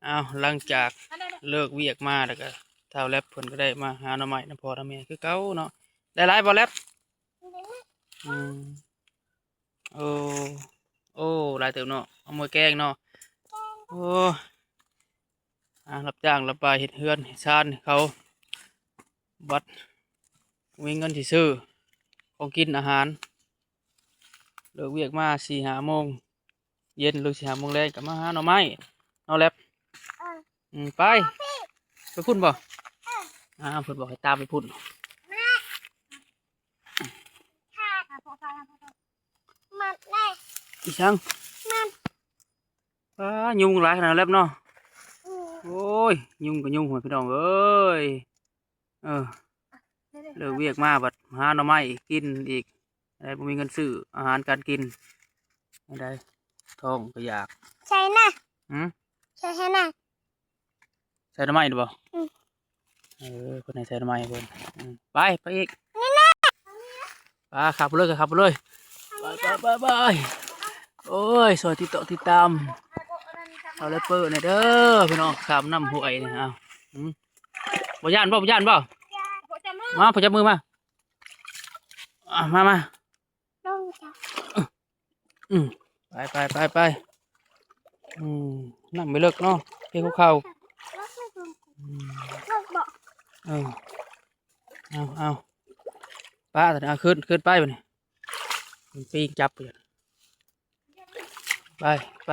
ອ້າວ ຫຼັງຈາກເລີກວຽກມາແລ້ວກໍ ທ້າວແລັບເພິ່ນກໍໄດ້ມາຫາໜໍ່ໄມ້ນຳພໍ່ນຳແມ່ຄືເກົ່າເນາະ. ໄດ້ຫຼາຍບໍ່ແລັບ? ອືມ ໂອ້ ໂອ້ ຫຼາຍເຕີບເນາະ ເອົາມາແກງເນາະ. ໂອ້ ອາ ຮັບຈ້າງລະບາຍເຮັດເຮືອນເຮັດຊານໃຫ້ເຂົາ ບັດມີເງິນຊິຊື້ຂອງກິນອາຫານ. ເລີກວຽກມາສີ່ຫ້າໂມງເຢັນ ຫຼືສີ່ຫ້າໂມງແລງກໍມາຫາໜໍ່ໄມ້ເນາະແລັບ. ເອີ ອືມ ໄປ ໄປພຸ້ນບໍ່? ເອີ ອ້າວ ເພິ່ນບອກໃຫ້ຕາມໄປພຸ້ນ. ມັນແຫຼະ ອີຫຍັງ? ມັນ ປ້າ ຍຸງຫຼາຍຂະໜາດແລັບເນາະ. ອືມ ໂອ້ຍ ຍຸງກໍຍຸງ ໂອ້ຍ ພີ່ນ້ອງເອີຍ. ເອີ ເລີກວຽກມາບັດຫາໜໍ່ໄມ້ກິນອີກ ໄດ້ບໍ່ມີເງິນຊື້ອາຫານການກິນ ໄດ້ ທ້ອງກໍຢາກ. ໃສ່ນະ ຫືມ? ໃສ່ ໃສ່ນະ ໃສ່ໜໍ່ໄມ້ນີ້ບໍ່? ອືມ ເອີ ເພິ່ນໃຫ້ໃສ່ໜໍ່ໄມ້ເພິ່ນ. ອືມ ໄປ ໄປອີກ ນີ້ນະ ໄປ ຂັບໄປເລີຍ ຂັບໄປເລີຍ. ໄປ ໄປ ໄປ ໂອ້ຍ ຊ່ອຍຕິດຕໍ່ຕິດຕາມເອົາແລັບເປີແດ່ເດີພີ່ນ້ອງ ຂ້າມນ້ຳຫ້ວຍນີ້. ເອົາ ຫືມ ບໍ່ຢ້ານບໍ່? ບໍ່ຢ້ານບໍ່? ມາ ພໍ່ຈັບມືມາ ອ່າ ມາ ມາ ລົງຈ້ະ. ອືມ ໄປ ໄປ ໄປ ໄປ. ອືມ ນ້ຳບໍ່ເລິກເນາະ ເພງຫົວເຂົ່າ. ອືມ ເລິກບໍ່? ເອີ ເອົາ ເອົາ ປາ ເອົາ ຂຶ້ນ ຂຶ້ນໄປບາດນີ້ ມັນປີງຈັບຢູ່. ໄປ ໄປ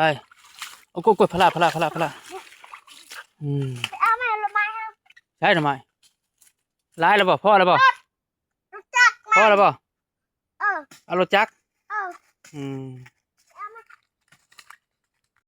ໂອ້ ໂກດ ໂກດ ພະລາ ພະລາ ພະລາ ພະລາ. ອືມ ເອົາໄມ້ ເອົາໄມ້ ໃຊ້ໜໍ່ໄມ້ ຫຼາຍແລ້ວບໍ່? ພໍແລ້ວບໍ່? ລົດຈັກ ພໍແລ້ວບໍ່? ເອີ ເອົາລົດຈັກ. ເອີ ອືມ